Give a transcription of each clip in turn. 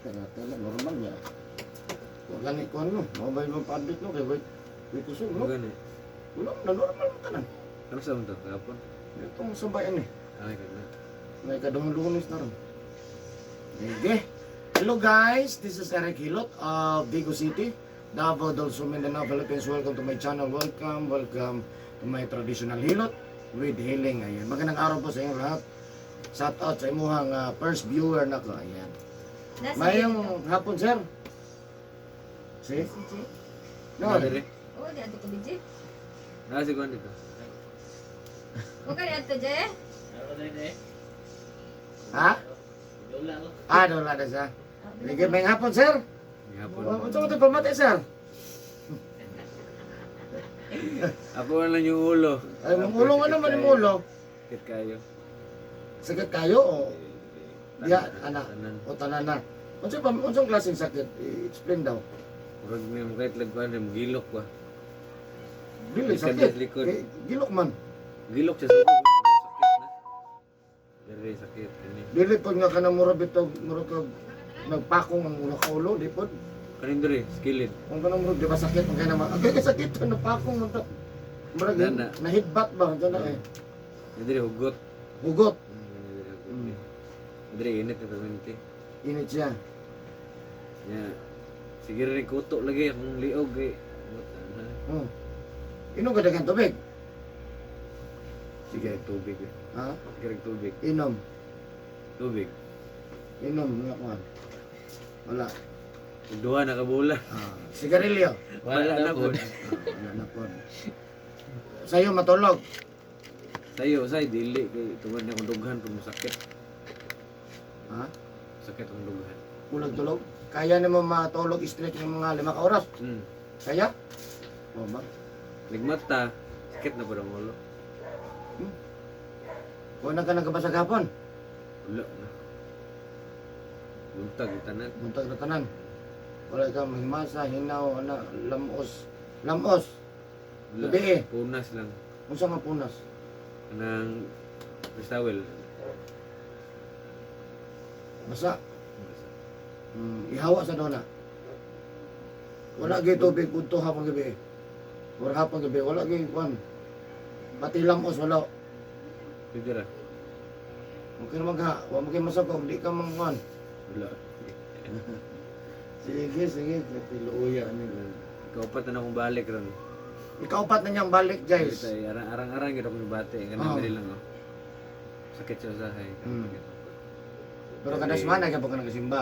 Tela, tela, normal niya. Wa gani ko ano, mao ba yung pa-admit no kay wait wait to no. Gani. Wala na normal mo tanan. Ano sa to? Kahapon? Itong sambayan eh. Ay, kana. May kadong Lunes na ron. Sige. Hello guys, this is Eric Hilot of Vigo City, Davao del Sur, Mindanao, Philippines. Welcome to my channel. Welcome, welcome to my traditional hilot with healing. Ayan. Magandang araw po sa inyong lahat. Shout out sa imuhang first viewer na ko. Ayan. Nasa Mayong hapon, sir. Si? Si J. No. Dire. Oh, di ato ko BJ. Naa si kuan dito. O ka di ato J. Ha? Ah, wala na siya. Sige, may hapon, sir. Gihapon. Oh, unsa mo ito pamati, sir? Ako lang yung ulo. Ay, mong ulo nga naman yung ulo. Sakit kayo. Sakit kayo o diya, ana, Tanan. o tanan na. Unsa pa unsang klaseng sakit? I-explain daw. Murag ni mo kahit lagkuan rin, gilok ba? Dili Likod, sakit. likod. Kay, gilok man. Gilok siya sa ulo. Sakit na. Dire sakit kani. Dili pod nga kanang mura bitog mura kag nagpakong ang ulo ka ulo, di pod. Kanin dire, skillet. Kung kanang mura di ba sakit ang kay naman. Agay kay sakit napakong man to. Mura Dana. na headbutt ba dana eh. Dire hugot. Hugot. Kani dire hugot. Dire init na permanente. Init siya. Ya. Sige rin kuto lagi akong liog eh. Buta na. Oh. Inom ka dagang tubig. Sige, tubig eh. Ha? Sige rin tubig. Inom. Tubig. Inom nga kuan. Wala. Duha na ka bola. Ah, sigarilyo. Wala na po. Ah, wala na po. Sa'yo matulog. Sayo, say dili kay tungod na akong dughan pag masakit. Ha? Sakit akong dughan. Kulag tulog? Kaya naman matulog straight ng mga 5 ka oras. Kaya? O ba? Nagmata, sakit na po ang ulo. Wala ka nagkabasa hapon. Wala na. Buntag yung tanan. Buntag na tanan. Wala ka mahimasa, hinaw, ana, lamos. Lamos. Wala. Gabi eh. Punas lang. Unsa nga punas? Kanang towel. Basa. Ihawa sa dona. Wala gyud tubig udto hapon gabi. Or hapon gabi wala gyud kuan. Pati lamos wala. Pwede ra. Okay naman ka, wa mo kay masakog, di ka man kuan. Wala. Sige, sige, tiluya ni. Kaupat na akong balik ron. Ikaupat na niyang balik, guys. Ito, arang-arang gid akong bate. Kanang Oh. diri lang oh. Sakit siya usahay. Pero kada semana ka pa ka nagasimba.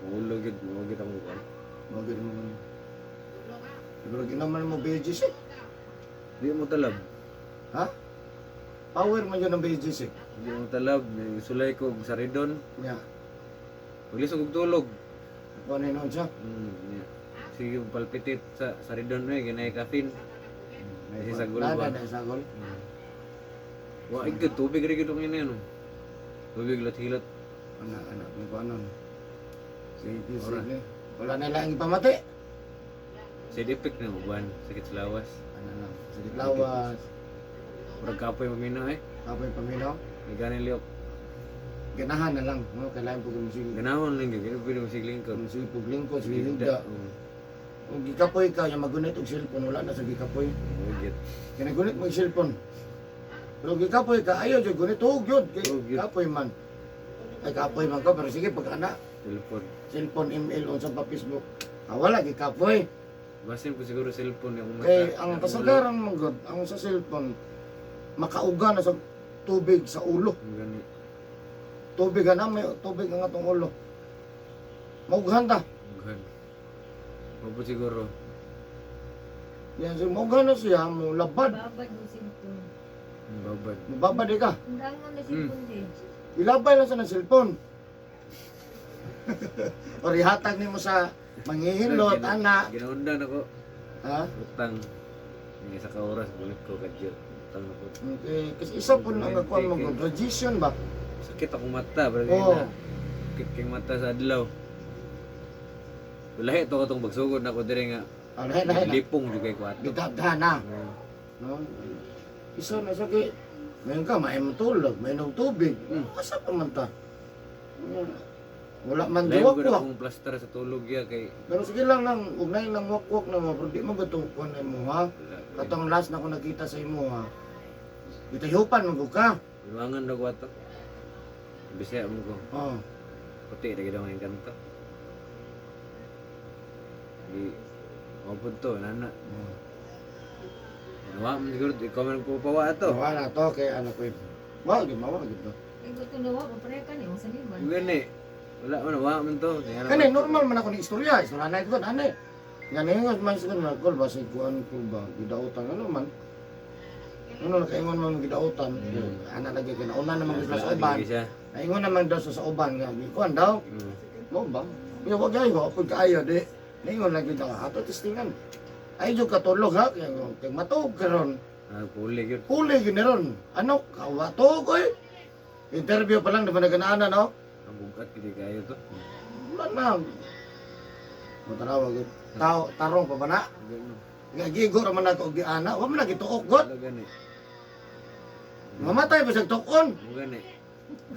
Ulo gid, mo gid akong kuan. Mo gid mo. Pero ginaman mo BGC. Di mo talab. Ha? Power man yun ang BGC. Di mo talab. Sulay ko og saridon. Nya. Maglisod kog tulog. Kuan na siya. Yeah. Sige, palpitit sa saridon eh, ginay caffeine. May sagol ba? Na, na sagol. Wa igud tubig ri gud ang ina ano. Tubig lot hilot. Ana, ana, may kuanon. Sige, sige. Wala na lang ipamati. Side effect na uban, sakit sa lawas. Ana lang. Sige, lawas. Murag kapoy maminaw eh. Kapoy paminaw. May ganin liok. Ganahan na lang. No, kailangan po kung sige. Ganahon lang gyud, pwede mo sige lingkod. Kung sige puglingkod, sige higda. Oo. Kung gikapoy ka, yung magunit og cellphone, wala na sa gikapoy. Git. Kaya gunit mo yung cellphone. Pero gikapoy ka, ayaw jud gunit hug yun. Kay Hug yun. kapoy man. Ay kapoy man ko, pero sige pag ana, Telepon. cellphone, email, unsa pa Facebook. Ah, wala gikapoy. Basin ko siguro cellphone yung mata. Kay ang kasagaran man gud, ang sa cellphone makauga na sa tubig sa ulo. Ang gani. Tubig ana may tubig ang atong ulo. Maughan ta. Ughan. Mapo siguro. Yan so maughan na siya, mo labad. Babad mo cellphone. Ang babad. Mababad di ka. Undangon na cellphone J. Ilabay lang sa ng cellphone. Or ihatag nimo sa manghihilot, ana. Ginaundan ako. Ha? Utang. May isa ka oras bulit ko kadyo. Utang ako. Okay. Kasi isa po na ang kuan mo radiation ba? Sakit akong mata, pero Oo. na. Sakit kay mata sa adlaw. Lahi to katong bagsugod na ko diri nga. Ah, lahi lahi na. Lipong jud kay ko ato. Bitadha na. No? Isa na sa kay ngayon ka, may matulog, may inom tubig. Asa pa man ta? Wala man Lain ko na giwakwak. akong plaster sa tulog ya kay Pero sige lang lang, ugnay lang wakwak na mo, pero di mo gatong kuan mo ha. wala. Katong last na ko nakita sa imo ha. Gitahupan mo ka. Iwangan na ko ato. Bisaya mo ko. Oh. Puti lagi daw ang kanto. Di mapud to nana. Wa man siguro ikaw man nagpapawa ato. Wala to kay ano ko. Wa gyud mawa gyud to. Ay, gusto na wa, pareha ka ni, sa liban. Gani. Wala man wa man to. Tingnan Kani normal man ako ni istorya, istorya na ko ani. Nga ningon man siguro na kol basig kuan ko ba gidautan ano man. Ano nakaingon man gidautan. Ana lagi kay nauna naman gusto sa uban. Naingon naman daw sa uban nga gikuan daw. Mo ba? Kaya wag ayo, pag kaayo di. Naingon lagi daw ato testingan. Ay jud katulog ha, kay kay matuog karon. Ah, puli gyud. Huli gyud ni ron. Ano kawa tuog oy. Interview pa lang di ba naganaanan no? Ang bugat gid kayo to. Wala na. Matanawa gyud. Tao tarong pa ba na? Gani. Nga gigo ra man ako og giana, wa man na gituok god. Wala gani. Mamatay pa siyang tukon. Mo gani.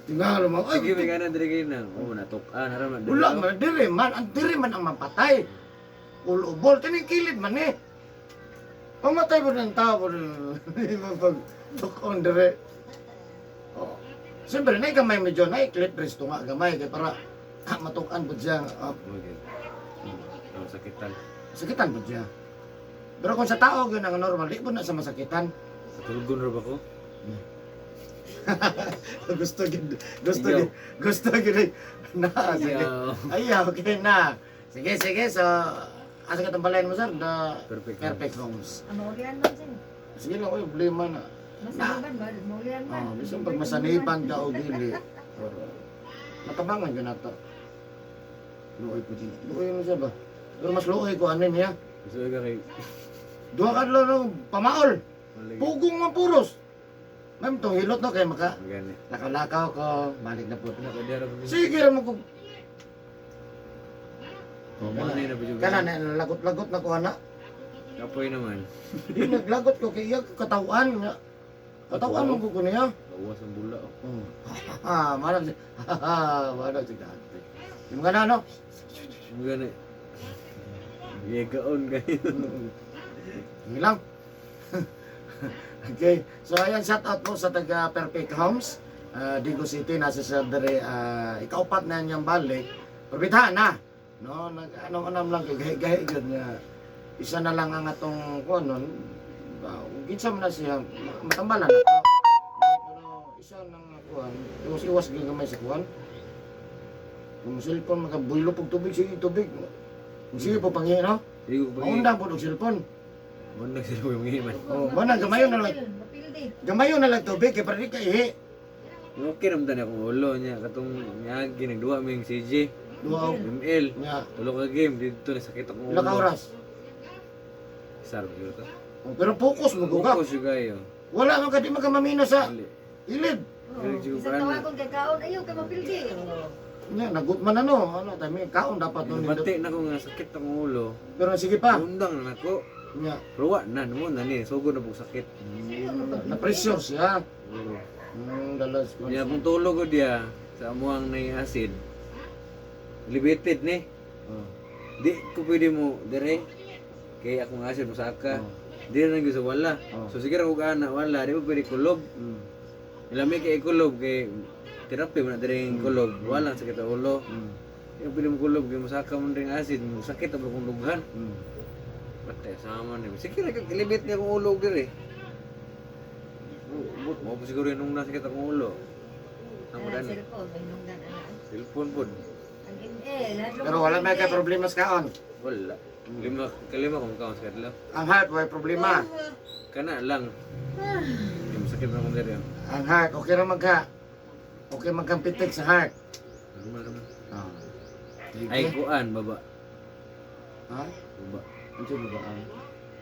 Tingalo mo. Ay, Sige may ganan diri kay na. Oh, natuk-an haram na. wala man dire man, ang dire man ang mapatay. Ulubol kini kilid man eh. Pamatay po ng tao po pag tukon dire. Oh. Siyempre, na gamay medyo na clip rest nga gamay kay para matukan po siya. Mo gyud. Ang sakitan. Sakitan po siya. Pero kung sa tao gyud ang normal, di po na sa masakitan. Katulgon ra ba ko? Gusto gid, gusto Ayaw. gid, gusto gid na sige. Ayaw. Ayaw, okay na. Sige, sige. So, asa ka tambalayan mo, sir? The Perfect. Perfect Homes. Ang maulian man sir. Sige lang, oy, problema na. Masaniban ba? Maulian man. Oh, bisan pag masaniban ka o dili. Pero, matabangan yun nato. Luoy ko din. Luoy mo siya ba? Pero mas luoy ko ano niya. Gusto ka kay Duha ka lang no, pamaol. Malagi. Pugong man puros. Ma'am, tong hilot no kay maka Gani. lakaw-lakaw ko, balik na po. Nakadara pa. Sige ra mo ko. Oh, mo na na Kana na lagot-lagot na ko ana. Kapoy naman. Di naglagot ko kay iya katawan nga. Katawan mo ko niya. Bawas ang bula oh. Oh. Ha, marag siya. Marag siya dati. Yung mga ano? Mo gani. Gigaon kayo. Sige lang. Okay. So ayan, shout out po sa taga Perfect Homes. Digo City, nasa sa dere, ikaupat na niyang balik. Pero bitahan na. No, nag ano anam lang kay gahi-gahi gyud nga. Isa na lang ang atong kuan nun. Kinsa man na siya matambalan na to. Pero isa nang kuan, iwas-iwas gyud gamay sa kuan. Kung cellphone makabuylo pag tubig, sige tubig. Sige po panghi no. Sige ko pangi. Maundang po og cellphone. Maundang sila ko yung man. Oh, mana gamayon na lang. Mapildi. Gamayon na lang tubig kay para di ka ihi. Okay naman tani akong ulo niya katong niagi nagduwa mi yung CJ. Duha og ML. nya Tulo ka game didto na sakit akong ulo. pila ka oras. Sar siguro to. Oh, pero focus mo ka. Focus jud kayo. Wala man ka di makamamina sa Dili. ilid. Oh, Dili jud Isa ko ana. tawagon kay kaon ayaw kay mapildi. Oh. Nya nagut man ano, ano tayo kaon dapat nun. Nabati na ko nga sakit akong ulo. Pero sige pa. Undang na nako. Nya Pero wa na mo na ni sugod na pug sakit. na pressure siya. Ulo. Dalas ko. Niya akong tulog ko diya sa amuang nay acid. Elevated ni. Oh. Di ko pwede mo dire kay akong acid mosaka. Oh. Di na gyud sa wala. Oh. So sige ra ko ana wala di mo pwede kulob. Ilami kay kulob kay therapy man na dire ang kulob. Wala ang sakit sa ulo. Di mo pwede mo kulob kay mosaka man ring acid, sakit ang akong dughan. Patay sama ni. Sige ra kag elevate niya akong ulo dire. Ubot mo siguro yung nung nasakit akong ulo. Ang Ana, dani. cellphone, may nungdan ana. Cellphone pod. Ang ML, hadlok Pero wala may kay problema sa kaon. Wala. Lima kalima kung kaon sa kadlaw. Ang heart way problema. Kana lang. Yung sakit na akong dire. Ang heart okay ra magka. Okay magkampitik sa heart. Normal naman. Oh. Sige. Ay kuan baba. Ha? Baba. Ano ba ba?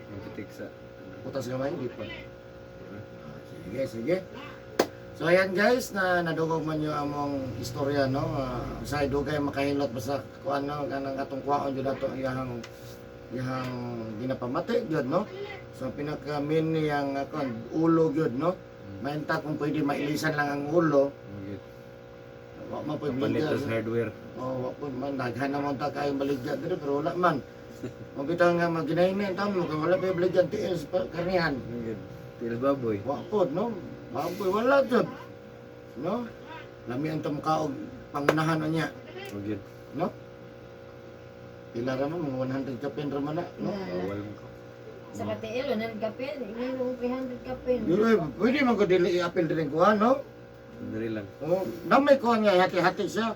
Ang pitik sa ano, Putas gamay di pa. di ba? Sige, sige. So ayan guys, na nadugog man nyo among istorya no. Sa dugay makahilot basta kuan no kanang atong kuwaon jud ato iyang iyang ginapamati jud no. So pinaka main niyang kuan ulo jud no. Mainta kung pwede mailisan lang ang ulo, Ang gyud. Wa man po'y Kapalit baligya. sa hardware. Oh, wa po man daghan naman ta kayong baligya diri pero wala man. Mo bitaw nga maginahinay taon mo kay wala pa baligya tiil sa karnihan. Tiil baboy. Wa po, no? Baboy wala jud. No? Lami ang tamukaog pangunahan niya, O gyud. no? Pila ra man mga 100 kapin ra man na, no? Bawal mo ko. Sa katiil, 100 kapin. Ngayon, 300 kapin. Pero eh, pwede man ko dili i-appeal diri kuha, no? Diri lang. Oh, damay ko niya hati-hati siya.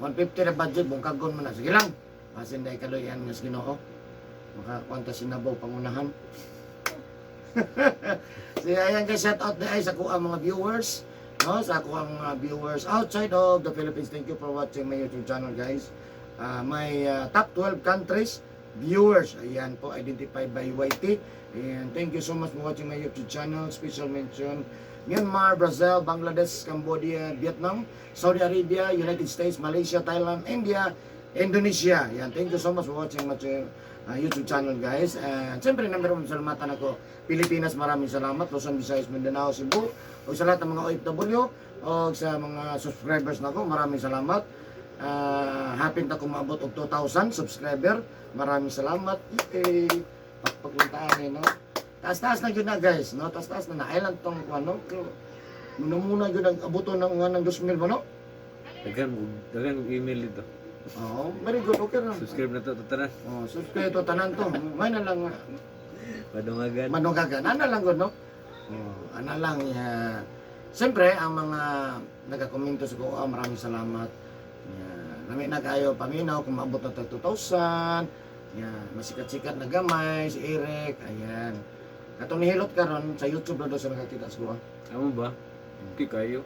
150 na budget bungkagon man na. Sige lang. Basin dai kaloy-an nga sa Ginoo. Makakuanta sinabaw pangunahan. So ayan guys, shout out na ay sa kuha mga viewers. No, sa ako ang mga viewers outside of the Philippines. Thank you for watching my YouTube channel, guys. My top 12 countries viewers. Ayan po, identified by YT. And thank you so much for watching my YouTube channel. Special mention, Myanmar, Brazil, Bangladesh, Cambodia, Vietnam, Saudi Arabia, United States, Malaysia, Thailand, India, Indonesia. Ayan, thank you so much for watching my YouTube channel, guys. And siyempre, number one, salamatan ako. Pilipinas, maraming salamat. Luzon, Visayas, Mindanao, Cebu. O sa lahat ng mga OFW, o sa mga subscribers nako, maraming salamat. Hapin ta ko maabot og 2,000 subscriber. Maraming salamat. Yay! Pakpaglantaan eh, no? Taas-taas na yun na, guys, no? Taas-taas na na. Island tong, ano, pero, muna-muna yun ang abuto ng, nga ng 2,000 ba, no? Daghan kog email dito. Oo, very good. Okay na. Subscribe na to tanan. Oh, subscribe to tanan to. May na lang, Padungagan. Manugagan. Ana lang gud, no? Oh, ana lang. Siyempre, ang mga nagakomento sa ko, maraming salamat. Yeah, lami na kayo paminaw kung maabot na tayo 2,000. Yeah, masikat-sikat na gamay si Eric. Ayan. Katong nihilot karon sa YouTube na daw sa nakakita sa kuha. Amo ba? Okay kayo.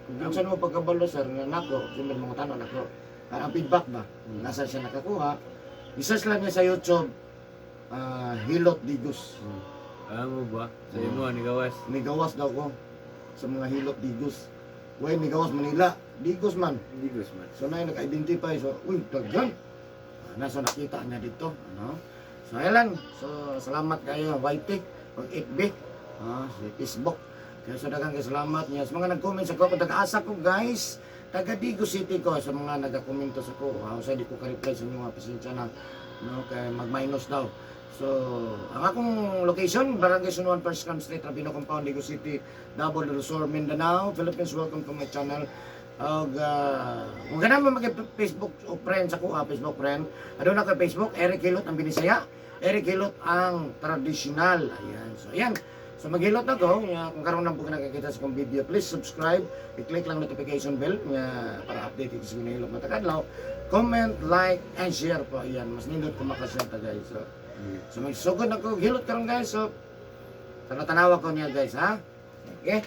Kung kinsa mo pagkabalo sir nga nako, siyempre mga tanong nako. Ang feedback ba? Nasa siya nakakuha. I-search lang niya sa YouTube, Hilot Digos. Amo ba? Sa imo ni gawas. Nigawas daw ko sa mga Hilot Digos. Way nigawas Manila, Digos man. Digos man. So na yung naka-identify so uy daghan. Nasa nakita niya dito, ano? So ayan lang. So salamat kayo YT pag FB, sa Facebook. Kaya so daghang kay salamat niya sa mga nag-comment sa ko, taga-asa ko guys. Taga Digos City ko sa mga nagakomento sa ko. Sa di ko ka-reply sa inyo nga pasensya na no kay mag-minus daw. So, ang akong location, Barangay San Juan, First Cam Street, Rabino Compound, Digos City, Davao del Sur, Mindanao, Philippines. Welcome to my channel. Og kung ganahan mo mag Facebook o friend sa kuha, Facebook friend, aduna ko Facebook, Eric Hilot ang Binisaya, Eric Hilot ang traditional. Ayan. So, ayan. So, maghilot na ko. Nga, kung karon lang po ka nakakita sa kong video, please subscribe. I-click lang notification bell nga para updated sa mga hilot matakadlaw. Comment, like, and share po. Ayan. Mas nindot ko makashare ta guys. So, magsugod na ko hilot karon guys. So, tanaw-tanawa ko niya guys, ha? Okay?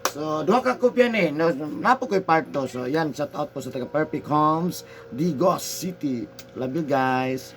So, duha ka kopya ni. No, napo ko'y part 2. So, yan, shout out po sa taga Perfect Homes, Digos City. Love you guys.